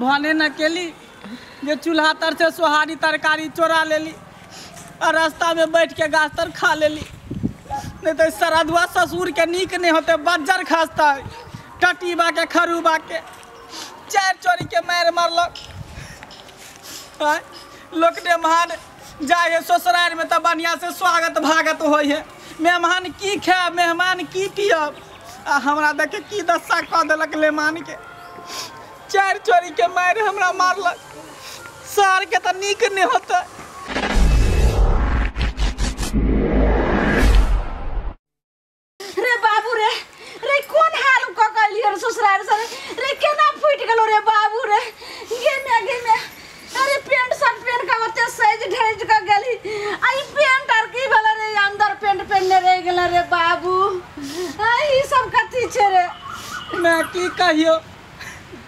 भने न केली जे चूल्हा तर से सोहारी तरकारी चोरा लेली आ रास्ता में बैठ के गाछ तर खा लेली। नहीं तो सरदुआ ससुर के नीक नहीं होते, बज्जर खसता टटीबा के खरूबा के चार चोरी के मार मारलक। लोक मेहमान जाए है ससुराल में तो बढ़िया से स्वागत भागत हो है, मेहमान की खायब मेहमान की पियब, आ हमरा देखे की दशा कऽ देलक लेमान के। चार चोरी के मार हमरा मारलक, सार के तो नीक नहीं होता। रे बाबू रे, रे कोन हाल क कलिए ससुराल से रे, केना फूट गेलो रे बाबू रे। गे में अरे पेंट शर्ट पहन के ओते सज ढज के गेली, आई पेंट आर की भेल रे, अंदर पेंट पहनने रह गेल रे बाबू। आई सब कथी छे रे, मैं की कहियो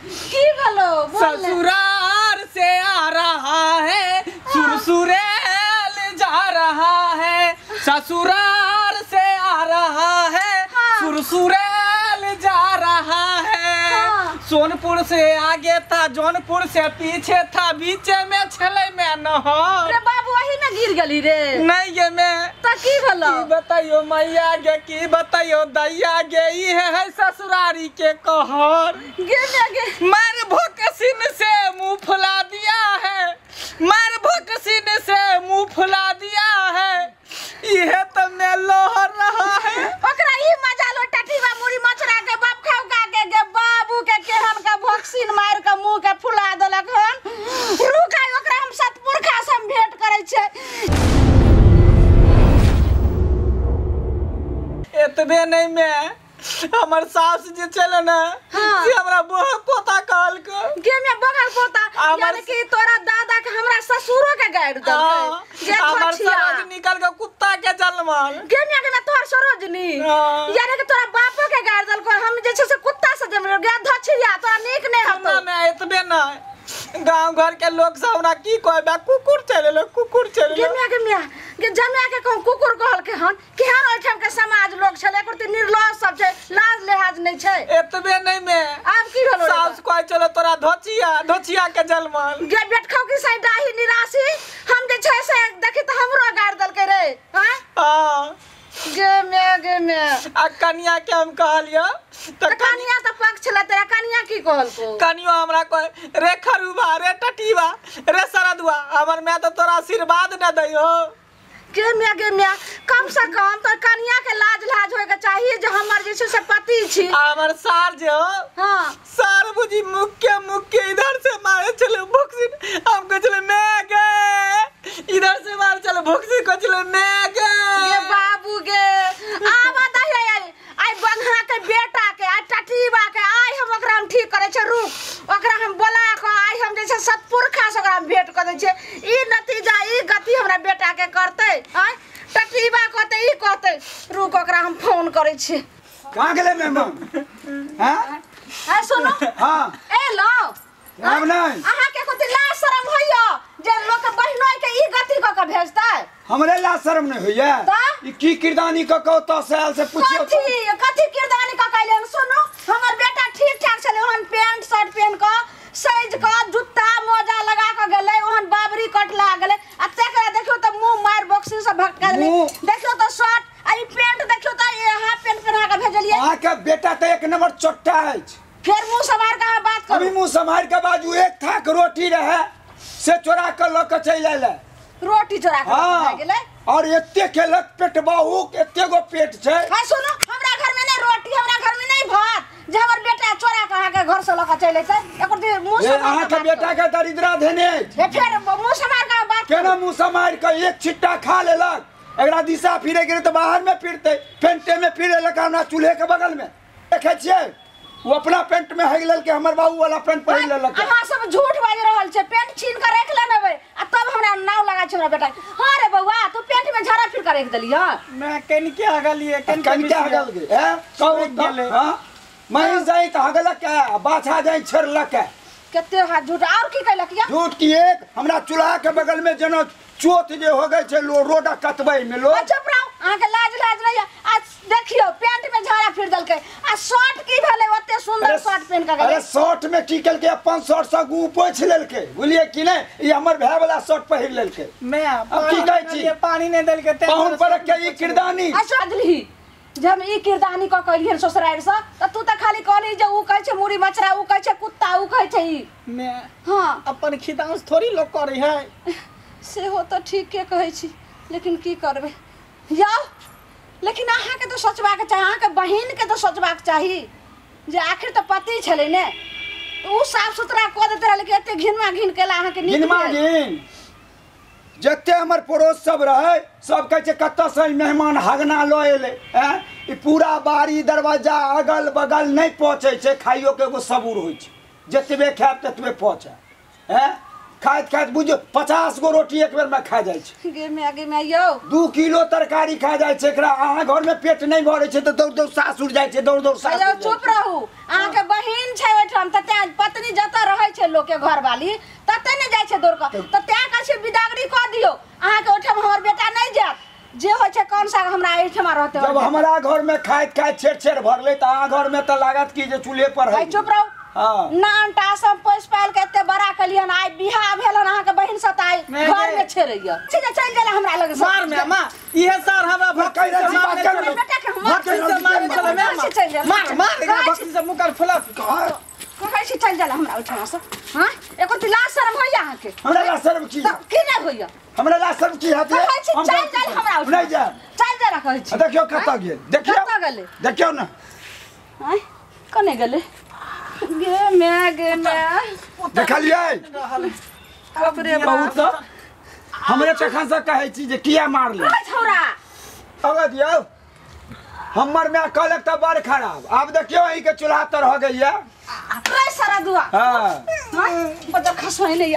की भेलो? ससुराल से आ रहा है सुरसुरेल जा रहा है, ससुराल से आ रहा है सुरसुरेल जा रहा है। सोनपुर से आगे था जौनपुर से पीछे था, बीचे में छले में नहर। रे बाबू वही में गिर गली रे। नहीं गे मैं त की भेलो? की बताइयो मैया गे, की बताइयो दैया गे, ई है ससुरारी के कहर। गे में गे मार भोकसिन से मुंह फुला दिया है, मार भोकसिन से मुंह फुला दिया है, इहे तो मैं लोहर रहा है। ओकरा ई मजा लो टटीवा मुड़ी मचरा के बाप खाऊ का के गे बाबू के केहन का भोकसिन मार के मुंह के फुला देलक हन। रुक आइ ओकरा हम सतपुरखा से हम भेंट करै छै। एतबे नहीं मैं हमर सास जे छले ना, से हमरा बहक पोता कहलक। गे में बगल पोता यानी कि तोरा दादा के हमरा ससुरो के गाइड देलकै जे हमर सरोजनी निकल के कुत्ता के जलमल। गे में के तोहर सरोजनी यानी कि तोरा बापो के गाइड देलकै, हम जे छै से कुत्ता से जमल गे धछिया तोरा नीक नै हतो। ना मैं एतबे नै गांव घर के लोग सब हमरा की कहबे, कुकुर चले लो कुकुर चले लो। गे में गे जमिया के कहूं कुकुर कहलकै हन, केहन ओइठाम के समाज लोग छले, एकर निर्लज सब छै, लाज लिहाज नै छै। एतबे नै में आब की भेलो? सास कहै चलो तोरा धोचिया धोचिया के जलमल। गे बेटखौ की सै डाही निराशी हम जे छै से देखी त हमरो गाड़ देलकै रे। हां हां गे में गे में आ कनिया के हम कहलियो त कनिया त पक्ष छले तेरा, कनिया की कहलको? कनियो हमरा कह रे खरूबा रे टटीबा रे सरदुआ, हमर मैं त तोरा आशीर्वाद न दैयो। गे में कम से कम तो कनिया के लाज लाज होय के चाहिए जे हमर जे छै से पति छी। हमर सार जे हो, हां सार बुझी मुक्के मुक्के इधर से मारे चले भोकसिन, हम कह चले मैं गे इधर से मारे चले भोकसिन कह चले मैं गे। गे बाबू गे आब दही आई आई बंघा के बेटा के आ टटीबा के आई हम ओकरा हम ठीक करे छै। रुक ओकरा हम बोला के आई हम जे छै सतपुरखा से ओकरा हम भेंट कर दै छै। ई नतीजा ई गति हमरा बेटा के करतै। आय टटीबा कहतै ई कहतै, रुक ओकरा हम फोन करै छी। कहाँ गेलै मेहमान? हैं हैं सुनो। हां ए लो हम नहीं अहाँ के कोती लाज शरम होइयो जे लोक बहिनोय के ई गति क के भेजतै? हमरे लाज शरम नहीं होइया? ई की किरदानी क क ओतऽ से आयल से पुछियो। कथी कथी किरदानी क कइले? सुनो हमर बेटा ठीक ठाक छलै, ओहन पैंट शर्ट पहन क सज क जूता मोजा लगा क गेलै, ओहन बाबरी कट ला गेलै, आ तेकरा देखियो त मुंह मार बॉक्सिंग से भटका देलै। देखियो त शर्ट आ ई पैंट देखियो त ई हाफ पैंट पहना के भेजलियै। अहाँ के बेटा त एक नंबर चोट्टा अछि। फिर मुंह संभार के बात करू। अभी मुंह संभार के बाजू, एक थाक रोटी रहे से चोरा के ल के चलि आयल। रोटी चोरा के भए गेलै और एते खेलक पेट बहु, एते गो पेट छै। हां सुनो हमरा घर में नहीं रोटी, हमरा घर में नहीं भात, जे हमर बेटा चोरा के अहाँ के घर से ल के चलि एतै। एकर दे मुंह संभार अहाँ के बेटा के दरिद्रा धेने अछि। हे फेर मुंह संभार के बात केना? मुंह संभार के एक छिट्टा खा लेलक, एकरा दिशा फिरे गेलै त बाहर में फिरतै, पेंटे में फिरे लक हमरा चूल्हे के बगल में देखै छियै। वो अपना पेंट में हग लेलकै, हमर बाबू वाला पेंट पहिर लेलक। अहाँ सब झूठ बाजि रहल छै, पेंट छीन के राखि लेबै आ तब हमरा नाव लगा छै हमरा बेटा। हां रे बौआ तू पेंट में झाड़ा फिर के राखि देलियै? मैं कनिके हगलियै, कनिके हगल गे। हैं कहू गेलै। हां महीस जाई त हगलक के, बाछा जाई छेड़लक के। कते हाथ झूठ और की कहलक या? झूठ की एक हमरा चूल्हा के बगल में जेना चोत जे हो गई छै रोड कतबै में लोग। चुप रहो, अहाँ के लाज लाज नहीं आ देखियो पैंट में झाड़ा फिर दलकै आ शर्ट की भेलै ओते सुंदर शर्ट पहन के अरे शर्ट में की केलकै अपन शर्ट से गू पोछि लेलकै बुझलियै कि नै ई हमर भाय वाला शर्ट पहिर लेलकै मैं अब की कहै छी पानी नै देलकै ते पाहुन पर के ई किरदानी अच्छा बुझलिही जब हम ई किरदानी क कलियन ससुरारि से त तू त खाली कहली जे ऊ कहै छै मुरी मचरा ऊ कहै छै कुत्ता ऊ कहै छै ई मैं हां अपन खिदांस थोड़ी लोग करै है सेहो त ठीके कहै छी लेकिन की करबै जाओ लेकिन अहाँ के तो सोचबाक चाही अहाँ के बहिन के तो सोचबाक चाही जे आखिर त पति छलै ने ऊ साफ सुथरा क देते रहे लेकिन एते घिनमा घिन केला अहाँ के नीक घिनमा घिन जते हमर पड़ोस सब रहे सब कहै छै कतऽ से मेहमान हगना लऽ एलै हैं ई पूरा बाड़ी दरवाजा अगल बगल नहि पहुँचै छै खाइयो के एगो सबूर होइ छै जतबे खायब ततबे पहुँचे हैं खाइत खाइत बुझियौ 50 गो रोटी एक बेर में खा जाइ छै गे मैं यौ 2 किलो तरकारी खा जाइ छै एकरा अहाँ घर में पेट नहीं भरै छै तऽ दौड़ दौड़ सासुर जाइ छै दौड़ दौड़ सासुर चुप रहू अहाँ के बहिन छै ओहिठाम तऽ तें पत्नी जतऽ रहै छै लोक के घरवाली ततऽ ने जाइ छै दौड़ कऽ तऽ तें कहै छै बिदागरी कऽ दियौ अहाँ के ओहिठाम हमर बेटा नहि जायत जे होइ छै कौन सा हमरा एहिठाम रहतै जब हमरा घर में खाइत खाइत छेड़ छेड़ भरलै तऽ अहाँ घर में तऽ लागत कि जे चूल्हे पर है चुप रहू हाँ नानटा सब पैस पाल के एते बड़ा कलियन आइ बियाह भेल अहाँ के बहिन से आइ घर में छेड़ैया चल चल गेल हमरा लग मार में मां इहे सर हमरा भक्ति से मारने चले भक्ति से मारने चले मार मार मार एकरा भक्ति से मुकर फुलत कहै छी चल जाला हमरा ओहिठाम से हां एको ती लाज शरम होइया अहाँ के हमरा लाज शरम की की नै होइया हमरा लाज शरम की हते कहै छी चल चल हमरा ओहिठाम नै जा चल जरा कहै छी देखियौ कतऽ गेल देखियौ कतऽ गेलै देखियौ न आइ कने गेलै गे मैं देखलियै बाप रे बहुत हमरे तखन से कहै छी जे किया मारले छौरा अब दियौ हमर माय कहलक तऽ बड़ खराब आब देखियौ अहीं के चूल्हा तर हो गइया रे सारा दुआ हां बदर खसवाई नहीं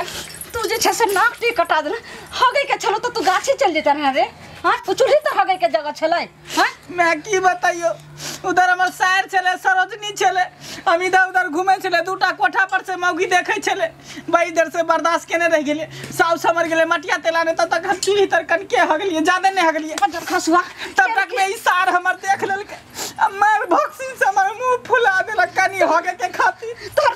तू जे छै से नाक टी कटा देला हो गई के छलो तो तू गाछी चल जेता रहे रे हां तू चूल्ही तर हो गई के जगह छलै हां मैं की बताइयो उधर हमर सायर छले सरोजनी छले हम इधर उधर घूमे छले दूटा कोठा पर से मौगी देखे छले भाई इधर से बर्दाश्त केने रह गेले साउस हमर गेले मटिया तेलाने तब तक हम चूल्ही तर कनके हगलिए ज्यादा नहीं हगलिए बदर खसुआ तब तक में ई सार हमर देख लेलके आ मार भक्सी से हमर मुंह फुला देलक कनी हगे के खातिर तोर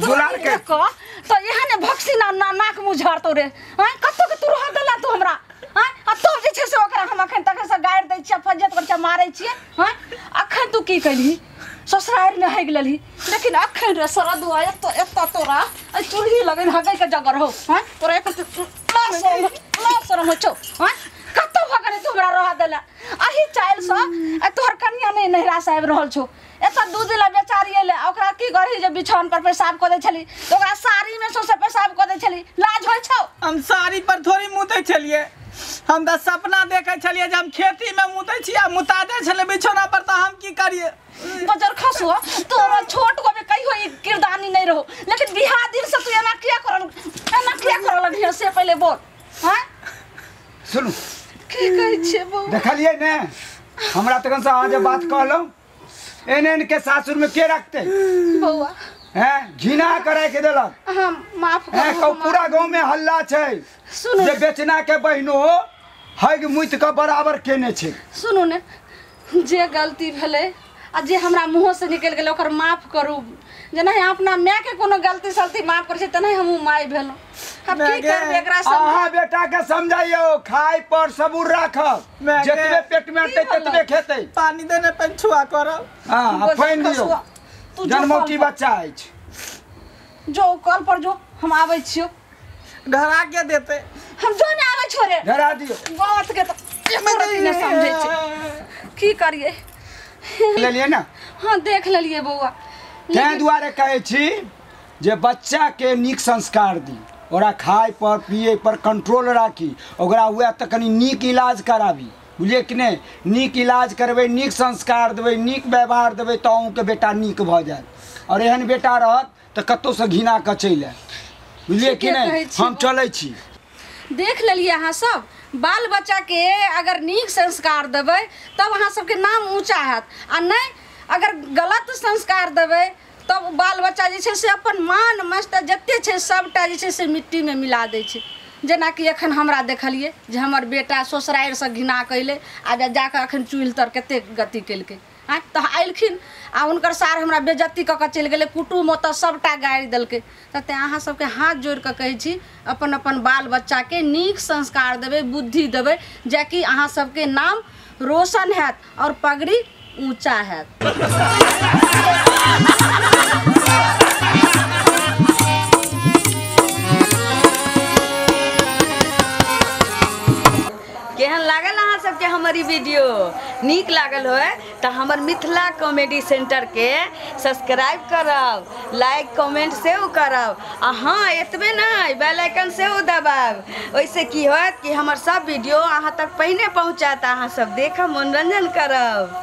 दुलार के तो यहाँ ने भक्सी ना नाक मुंह झाड़तो रे हां कतो के तू रह देला तू हमरा हां आ तू जे छै से ओकरा हम अखन तक से गारि दै छियै फज्जत कर छियै मारै छियै हां अखन तू की कयलही ससुरारि में हगि लेलही लेकिन अखन रे सरदुआ एत एत तोरा ए चूल्ही लगन हगै के जगह रहो हां तोरा एक लाज शरम होइ छौ हां कतौ भगने तू हमरा रह देला अही चाइल से आ तोहर कनिया नै नहिरा से आबि रहल छौ एत दूध ला बेचारी एले ओकरा की करही जे बिछौन पर पेशाब कऽ दै छली तऽ ओकरा साड़ी में सौंसे पेशाब कऽ दै छली लाज होइ छौ हम साड़ी पर थोड़ी मुतै छलियै हम तऽ सपना देखै छलियै जे हम खेती में मुतै छी आ मुता दै छलै बिछौना पर तऽ हम की करियै बजर खसुआ तोरा छोट को में कहियो ई किरदानी नहीं रहो लेकिन बिहार दिन से तू एना किया करल लगलियै से पहिले बोल हां सुनू की कहै छियै बौआ देखलियै ने हमरा तखन से अहाँ जे बात कहलहुँ एन एन के सासुर में के रखते बौआ हैं घिना कराय के देलक अहाँ माफ हैं करू कहू पूरा गांव में हल्ला छै सुनू जे बेचना के बहिनो हग मुइत के बराबर केने छै सुनू ने जे गलती भेलै आ जे हमरा मुँह से निकलि गेलै ओकर माफ करू जेना अपना माय के कोनो गलती सलती माफ करै छै तेनाही हमहूँ माय भेलहुँ आब की करबै एकरा सब अहाँ बेटा के समझाइयो खाय पर सबूर राखब जतबे पेट में अटतै ततबे खेतै पानी देने पेन छुआ करब हां पानि दियौ तू जन्मौटी बच्चा अछि जो कल पर जो हम आबै छियौ घरा के देते हम जो ने आबै छोरे घरा दियौ बात के तऽ नहि समझै छै की करियै लेलियै ने हाँ देख लेलियै बौआ ताहि दुआरे कहै छी जे बच्चा के नीक संस्कार दी ओकरा खाय पर पिए पर कंट्रोल राखी ओकरा हुए तऽ कनि नीक इलाज कराबी बुझलियै कि नहि नीक इलाज करबै नीक संस्कार देबै नीक व्यवहार देबै तऽ अहूँके बेटा नीक भऽ जायत आओर एहन बेटा रहत तऽ कतहुसँ घिना कऽ चलि आयत बुझलियै कि नहि हम चलै छी देख लेलियै अहाँ सब बाल बच्चा के अगर नीक संस्कार देबै तब अहाँ सबके नाम ऊँचा हैत आ नहि अगर गलत संस्कार देबै तब बाल बच्चा जे छै से अपन मान मस्त जते छै सबटा जे छै से मिट्टी में मिला दै छै। जेनाकि एखन हमरा देखलियै जे हमर बेटा ससुरारिसँ घृणा कयलै, आ जाकऽ एखन चूल्हि तर कतेक गति केलकै। आँय तऽ अयलखिन आ हुनकर सार हमरा बेज्जती कऽ कऽ चलि गेलै, कुटुम्ब ओतऽ सभटा गारि देलकै। तऽ तेँ अहाँ सबके हाथ जोड़ि कऽ कहै छी, अपन अपन बाल बच्चाके नीक संस्कार देबै, बुद्धि देबै, जेकि अहाँ सबके नाम रोशन हैत आओर पगड़ी ऊँचा हैत। केहन लागल अहाँ सबके हमर ई वीडियो? नीक लागल होय तऽ हमर मिथिला कॉमेडी सेंटर के सब्सक्राइब करब, लाइक कमेंट सेहो करब, आ हाँ एतबे नहि बेल आइकन सेहो दबायब। ओहिसँ की होयत कि हमर सब वीडियो अहाँ तक पहिने पहुँचत, अहाँ सब देखब, मनोरंजन करब।